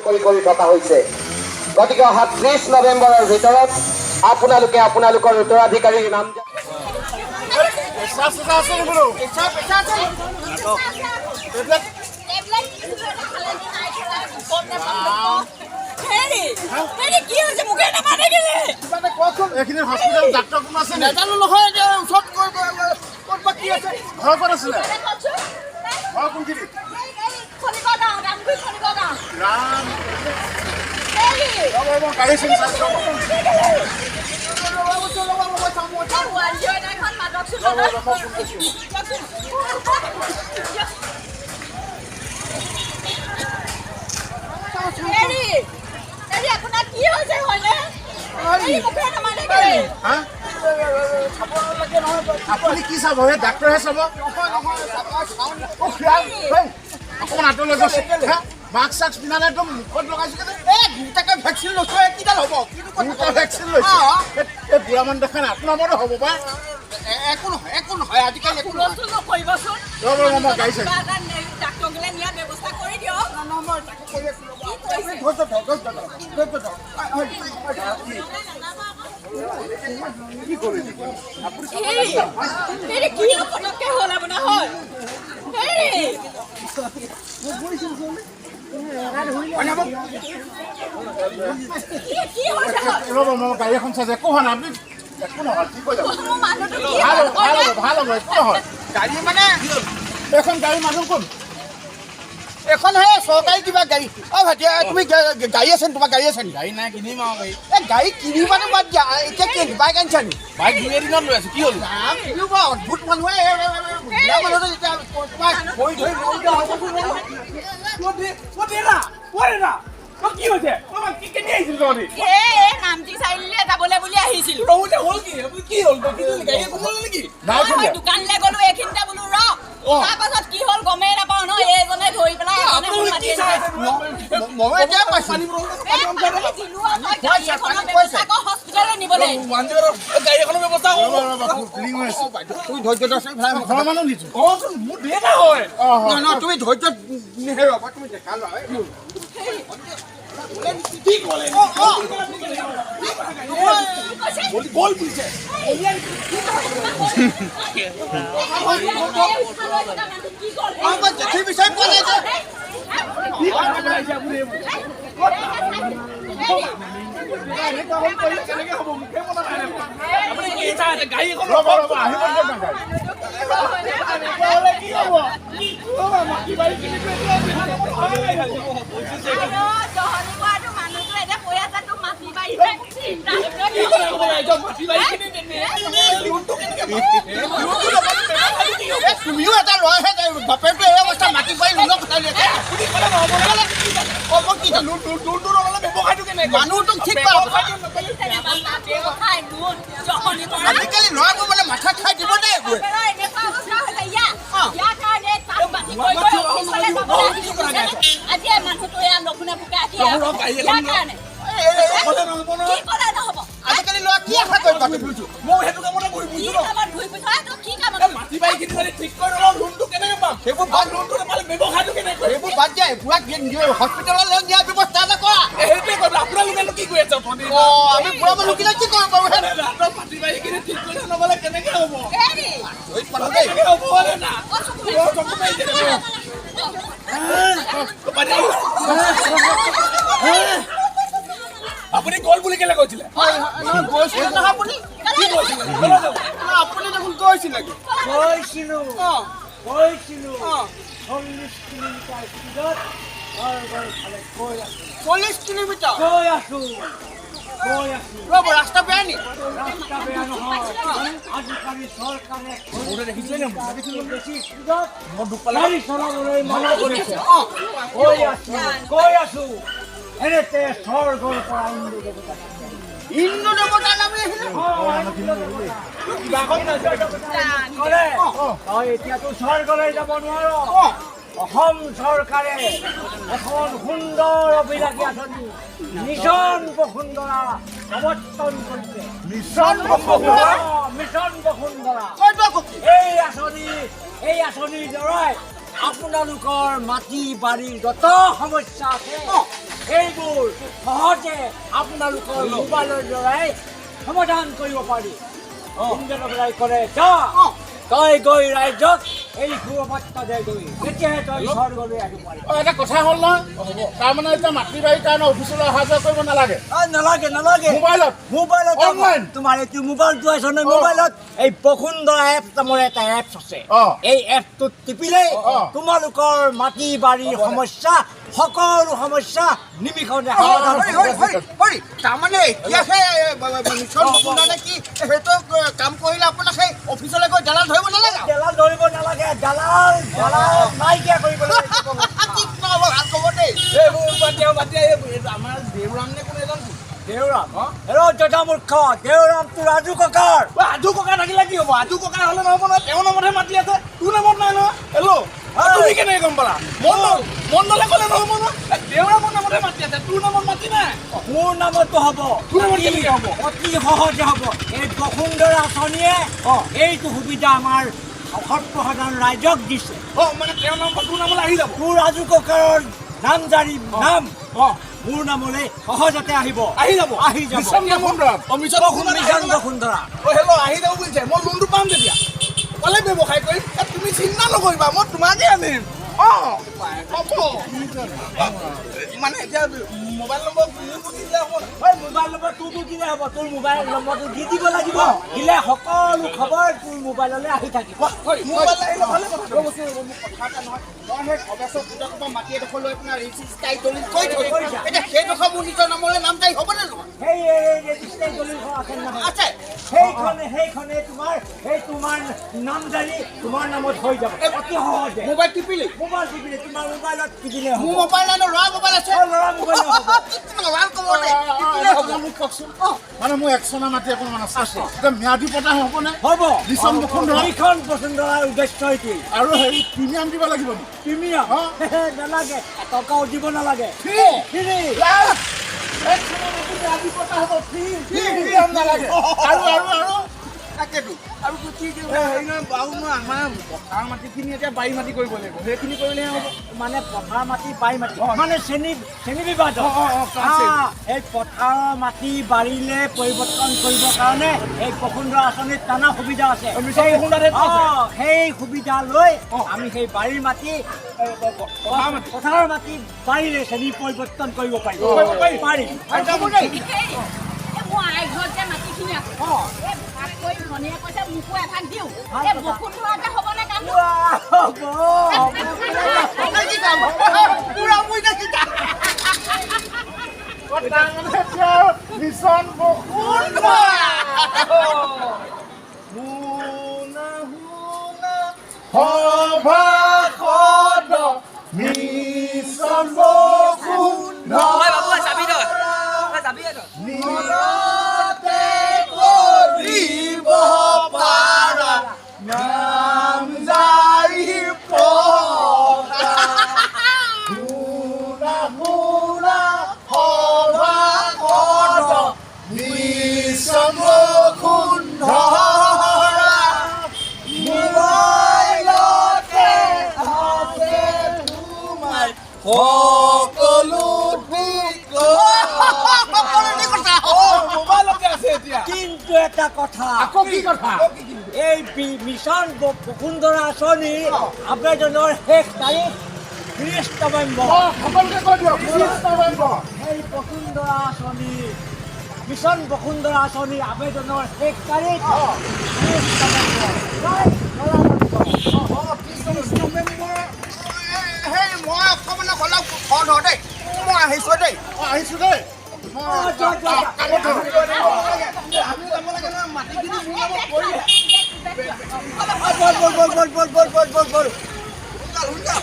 কৰি কৰি থকা হৈছে। গতিকে অহা 30 নৱেম্বৰৰ ভিতৰত আপোনালোকে আপোনালোকৰ উত্তৰাধিকাৰীৰ নাম পেছা চেচা আছে নি বোলো? পেছা আছে। এইবিলাক। টেবলেট। হেৰি হেৰি, কি হৈছে? মোকে নামাতে কেলে? কিবা এটা কওকচোন, এইখিনি হস্পিটেল ডাক্তৰ কোন আছে নি? নাজানো নহয়, এতিয়া ওচৰত ক'ত বা কি আছে। ঘৰ ক'ত আছিলে? কওকচোন। ঘৰ কোনখিনিত? খনিক গাঁও, দামগুৰি খনিক গাঁও। ৰাম! হেৰি। ৰ'ব, ৰ'ব, গাড়ী চিনি চাইছোঁ, ৰ'ব। 108খন মাতকচোন। ৰ'ব, ৰ'ব, মই ফোন কৰিছোঁ। দিয়কচোন। হেৰি হেৰি, আপোনাৰ কি হৈছে হয়নে? হেৰি, মুখে নামাতে কেলে? হা? আপুনি কি চাব? সেই ডাক্তৰহে চাব। অ, খুৰা, হেই, অকণমান আঁতৰলৈ যাওকচোন। হা? মাস্ক চাস্ক পিন্ধা নাই, একদম মুখত লগাইছো কেনে? এ দুটাকে ভেকচিন লৈছো, কিডাল হ'ব? কিনো কথা। দুটা ভেকচিন লৈছে। এই বুঢ়া মানুহ দেখা নাই, আপোনাৰ মতে হ'ব পাই। একো নহয়, একো নহয়, আজিকালি একো নহয়। হুলস্থুল নকৰিবচোন। ৰ'ব, ৰ'ব, মই গাড়ী চাইছোঁ। কিবা এটা ডাক্তৰলৈ নিয়াৰ ব্যৱস্থা কৰি দিয়ক। নহয়, মই তাকে কৰি আছো, ৰ'ব। কি কৰিছে? ধৈৰ্য ধৰ, ধৈৰ্য ধৰ, ধৈৰ্য ধৰ। কি কৰিলে আপুনি? হেৰি হেৰি, কিনো পটককে হ'ল আপোনাৰ হয়? হেৰি। কি কি হৈছে হয়? ৰ'ব, মই গাড়ী এখন চাইছোঁ। একো হোৱা নাই, আপুনি একো নহয়, ঠিক হৈ যাব। মোৰ মানুহটো কি ভাল হ'ল? হ'ব, ভাল হ'ব, ভাল হ'ব, একো নহয়। গাড়ী মানে? এইখন গাড়ী মানুহ কোন? এখন হে চৰকাৰী কিবা গাড়ী। অ ভাইটি, তুমি গাড়ী আছে নি? তোমাৰ গাড়ী আছে নি? গাড়ী নাই, কিনিম আৰু গাড়ী। এই গাড়ী কিনিবাটো বাদ দিয়া, এতিয়া কি বাইক আনিছা নি? বাইক দুই এদিনত লৈ আছো, কি হ'ল? ৰাম, তুমিও বৰ অদ্ভুত মানুহে। বুঢ়া মানুহটো যেতিয়া তোমাৰ ভৰি ধৰি মৰি যোৱা হ'ব। কি হৈছে? কি কেনি আহিছিল তহঁতি? এই নামটি চাৰিআলিলৈ যাবলৈ বুলি আহিছিলো। ৰহোতে হ'ল কি? কি হ'ল? কি হ'ল? গাড়ী সোমালে নেকি? নাই। মই দোকানলৈ গ'লো, এইখিনিতে বোলো ৰ। তাৰপাছত কি হ'ল গমেই নাপাওঁ ন, এইজনে ধৰি পেলাই এজনে মোক মাতি আনিছে। ময়ো এতিয়া পাইছো। এই পানী দিলো আৰু তই গাড়ী এখনৰ ব্যৱস্থা কৰ হস্পিটেললৈ নিবলৈ। গাড়ী এখনৰ ব্যৱস্থা। ৰ'ব, ৰ'ব, ফিলিং হৈ আছে। তুমি ধৈৰ্য ধৰচোন ভাই। ঘৰৰ মানুহ নিছো। অচোন, মোৰ দেউতা হয়। অঁ হয়। নহয় নহয়, তুমি ধৈৰ্য নেহেৰুৱাবা, তুমি দেখা লোৱা। কি ক'লে? কি কৈছে? গ'ল বুলিছে। কি গ'ল? মই জেঠী বিচাৰি পোৱা নাই যে। কি কথা কৈছে আপুনি এইবোৰ? কেনেকে হ'ব? মুখে মনত নাই দেখোন। আপুনি কি চাই আছে? গাড়ী এখন। ৰ'ব, ৰ'ব, আহিব দিয়ক না গাড়ী। হ'লে কি হ'ব? মাটি বাৰী কিনিব। জহনী পোৱাটো মানুহটো এতিয়া কৈ আছে তোৰ মাটি বাৰীহে চিন্তা। কি কথা ক'ব লাগে? মাটি বাৰী কিনি লোনটো কেনেকে? লোনটো নাপালে ব্যৱসায়টো কি হ'ব? এ, তুমিও এটা ল'ৰাহে, বাপেৰটো এই অৱস্থা, মাটি বাৰী লোনৰ কথা উলিয়াইছে। আপুনি ক'লে নহ'ব নহয়। অ, মই কি জানো? লোনটো নল'লে ব্যৱসায়টো কেনেকে? মানুহটোক ঠিক কৰা। ব্যৱসায়টো নকৰিলে ব্যৱসায়, লোন, জহনী পৰা। আজিকালি ল'ৰাবোৰ মানে মাথা খাই দিব দেই এইবোৰে। এনেকুৱা অৱস্থা হৈছে ইয়াৰ কাৰণে তাত বাতি কৰি কৰি অফিচলৈ যাবলৈ আহিছো। আজি এই মানুহটো এয়া লঘোণে ভোকে আহি ইয়াৰ কাৰণে। ক'লে নহ'ব কি নহয়। ক'লে নহ'ব? আজিকালি ল'ৰা কি আশা কৰিবা তুমি? মই সেইটো কামতে ঘূৰি কি ফুৰিছো ন। কামত ঘূৰি ফুৰিছ? তই কি কামত? এই মাটি বাৰী খিনি যদি ঠিক কৰি নলওঁ, লোনটো কেনেকে পাম? সেইবোৰ বাদ লোনটো নাপালে ব্যৱসায়টো কেনেকে কৰিম? সেইবোৰ বাদ দিয়া, বুঢ়াক হস্পিটেললৈ নিয়াৰ ব্যৱস্থা এটা কৰা। সেইটোৱে কৰিব। আপোনালোকেনো কি কৰি আছে অথনি? অ, আমি বুঢ়া মানুহকেইটা কি কৰিব পাৰোঁ হে? মাটি বাৰী খিনি ঠিক কৰি নগ'লে কেনেকে হ'ব? হেৰি। ধৈৰ্য মানুহ দেই। কেনেকে হ'ব মানে না? অ, চকু অ, চকু মাৰিছে দেখোন। আপুনি গ'ল বুলি কেলে কৈছিলে? হয় হয়, নহয়, গৈছিলে নহয় আপুনি। কি কৈছিলে? নহয়, আপুনি দেখোন গৈছিলে। কৈছিলো। অ। কৈছিলো। অ। 40 কিলোমিটাৰ স্পীডত ঘৰ ফালে গৈ আছো। 40 কিলোমিটাৰ? গৈ আছো, গৈ আছো। ৰ'ব, ৰাস্তা বেয়া নি? ৰাস্তা বেয়া নহয়, আজিকালি চৰকাৰে বেছি স্পীডত গাড়ী চলাবলৈ মানা কৰিছে। অ। গৈ আছো, গৈ আছো, এনেতে স্বৰ্গৰ পৰা ইন্দ্ৰ দেৱতা নামি আহিলে। ইন্দ্ৰ দেৱতা নামি আহিলে? অ, ইন্দ্ৰ দেৱতা ক'লে, তই এতিয়াতো স্বৰ্গলৈ যাব নোৱাৰ। অ। অসম চৰকাৰে এখন সুন্দৰ অভিলাষী আঁচনি মিছন বসুন্ধৰা প্ৰৱৰ্তন কৰিছে। মিছন বসুন্ধৰা? অ, মিছন বসুন্ধৰা। হয়তো আকৌ কি? এই আঁচনিৰ দ্বাৰাই আপোনালোকৰ মাটি বাৰীৰ যত সমস্যা আছে, অ। সেইবোৰ সহজে আপোনালোকৰ মোবাইলৰ দ্বাৰাই সমাধান কৰিব পাৰি। ইন্দ্ৰ দেৱতাই ক'লে, যা, তই গৈ ৰাইজক এই শুভবাৰ্তা দেগৈ, তেতিয়াহে তই স্বৰ্গলৈ আহিব পাৰিবি। অ, এটা কথা হ'ল নহয়, তাৰমানে এতিয়া মাটি বাৰীৰ কাৰণে অফিচলৈ অহা যোৱা কৰিব নালাগে? নালাগে, নালাগে। মোবাইলত? মোবাইলত। Online? তোমাৰ এইটো মোবাইলটো আছে নহয়, মোবাইলত এই বসুন্ধৰা এপ নামৰ এটা এপছ আছে। এই এপটোত টিপিলেই তোমালোকৰ মাটি বাৰীৰ সমস্যা, সকলো সমস্যা নিমিষতে সমাধান হৰি হ'ব। হৰি হৰি হৰি, তাৰমানে এতিয়া সেই মিছন বসুন্ধৰা নে কি, সেইটো কাম কৰিলে আপোনাক সেই অফিচলৈ গৈ দালাল ধৰিব নালাগে আৰু? দালাল ধৰিব নালাগে, দালাল দালাল নাইকিয়া কৰিব লাগিব। কি নহ'ব, ভাল খবৰ দেই। এইবোৰ বাদ দিয়া, বাদ দিয়া। এইটো আমাৰ দেউৰাম নে কোন এজন? দেউৰাম? হেৰ জজা মূৰ্খ, দেউৰামটো ৰাজু ককাৰ। ঐ, আধু ককা থাকিলে কি হ'ব? আধু ককা হ'লে নহ'ব নহয়, তেওঁৰ নামতহে মাটি আছে, তোৰ নামত নাই নহয়। হেল্ল', তুমি কেনেকে গম পালা? মণ্ডল, মণ্ডলে ক'লে নহ'ব নহয়, এ, দেউৰামৰ নামতহে মাটি আছে, তোৰ নামত মাটি নাই। মোৰ নামতো হ'ব। তোৰ নামত কেনেকে হ'ব? অতি সহজে হ'ব। এই বসুন্ধৰা আঁচনিয়ে এইটো সুবিধা আমাৰ সৰ্বসাধাৰণ ৰাইজক দিছে। অ, মানে তেওঁৰ নাম তোৰ নামলৈ আহি যাব? তোৰ ৰাজু ককাৰৰ নামজাৰি নাম মোৰ নামলৈ সহজতে আহিব। আহি যাব? আহি যাব। মিছন বসুন্ধৰা। অ, মিছন বসুন্ধৰা। মিছন বসুন্ধৰা। অ, হেল্ল', আহি যাব বুজিছে, মই লোনটো পাম তেতিয়া, পালে ব্যৱসায় কৰিম। এ, তুমি চিন্তা নকৰিবা, মই তোমাকে আনিম। অ, হ'ব। মানে এতিয়া মোবাইল নম্বৰ মোৰটো দিলে হ'ব? ঐ, মোবাইল নম্বৰ তোৰটো দিলে হ'ব। তোৰ মোবাইল নম্বৰটো দি দিব লাগিব, দিলে সকলো খবৰ তোৰ মোবাইললৈ আহি থাকিব। মোবাইল আহিলে ভালে কথা। ৰ'বচোন, ৰ'ব, মোৰ কথা এটা নহয়, মই সেই খগেশ্বৰ পুতেকৰ পৰা মাটি এডোখৰ লৈ আপোনাৰ ৰেজিষ্টাৰী দলিল কৰি থৈছোঁ। এতিয়া সেইডোখৰ মোৰ নিজৰ নামলৈ নামজাৰি হ'বনে নহয়? সেই এই ৰেজিষ্ট্ৰি দলিলখন আছে নহয়? আছে। সেইখনে তোমাৰ সেই তোমাৰ নামজাৰি তোমাৰ নামত হৈ যাব অতি সহজে। মোবাইল টিপিলি? মোবাইল টিপিলে, তোমাৰ মোবাইলত টিপিলে হ'ব। মোৰ মোবাইল নাই, ল'ৰা মোবাইল আছে। অ, ল'ৰা মোবাইল হ'ব। ভাল খবৰ দেই, টিপিলে হ'ব। মোক কওকচোন, মানে মোৰ একচনা মাটি অকণমান আছে, এতিয়া ম্যাদী পটা হ'বনে? হ'ব। মিছন বসুন্ধৰা? মিছন বসুন্ধৰাৰ উদ্দেশ্য এইটোৱেই। আৰু হেৰি প্ৰিমিয়াম দিব লাগিব নেকি? প্ৰিমিয়াম নালাগে, টকাও দিব নালাগে। ফ্ৰী? ফ্ৰী। একচনা মাটি ম্যাদী পটা হ'ব, ফ্ৰী, প্ৰিমিয়াম নালাগে। আৰু আৰু আৰু তাকেতো আৰু কি কি হেৰি নহয় বাৰু, নহয়, আমাৰ পথাৰ মাটিখিনি এতিয়া বাৰী মাটি কৰিব লাগিব, সেইখিনি কৰিলেহে হ'ব। মানে পথাৰ মাটি বাৰী মাটি মানে শ্ৰেণী শ্ৰেণী বিভাজন। এই পথাৰৰ মাটি বাৰীলে পৰিৱৰ্তন কৰিবৰ কাৰণে এই বসুন্ধৰা আঁচনিত নানা সুবিধা আছে। মিছন বসুন্ধৰাত সেইটো আছে। সেই সুবিধা লৈ আমি সেই বাৰীৰ মাটি, পথাৰৰ মাটি বাৰীলে শ্ৰেণী পৰিৱৰ্তন কৰিব পাৰিম। পাৰিম। এই মোৰ আই ঘৰত যে মাটিখিনি আছে, এই ভাগ কৰি ভনীয়ে কৈছে মোকো এভাগ দিওঁ। ভাল এই কথা। বসুন্ধৰাতে হ'বনে কামটো? হ'ব, হ'ব। কি কাম পুৰা মই না? তাৰমানে এতিয়া মিছন বসুন্ধৰা। শুনা শুনা সভাসদ, মিছন বসুন্ধৰা নিৰতে কৰিব পাৰা নামজাৰি পতা। শুনা শুনা সভাসদ, মিছন বসুন্ধৰা, মোবাইলতে আছে তোমাৰ সকলো মোবাইলতে আছে এতিয়া। কিন্তু এটা কথা। আকৌ কি কথা? এই মিছন বসুন্ধৰা আঁচনিৰ আবেদনৰ শেষ তাৰিখ 30 নৱেম্বৰ। সকলোকে কৈ দিয়ক, 30 নৱেম্বৰ। সেই বসুন্ধৰা আঁচনি, মিছন বসুন্ধৰা আঁচনিৰ আবেদনৰ শেষ তাৰিখ 30 নৱেম্বৰ। জয় জয়। 30 নৱেম্বৰ। সেই মই অকণমান অলপ ঘৰ ধৰ দেই, মই আহিছোঁ দেই। অ, আহিছোঁ দেই। অ, যোৱা, যোৱা। আমি যাব লাগে নহয়, মাটিখিনি মোৰ নামত কৰিলে। বল বল বল বল বল বল বল বল বল। সোনকাল সোনকাল।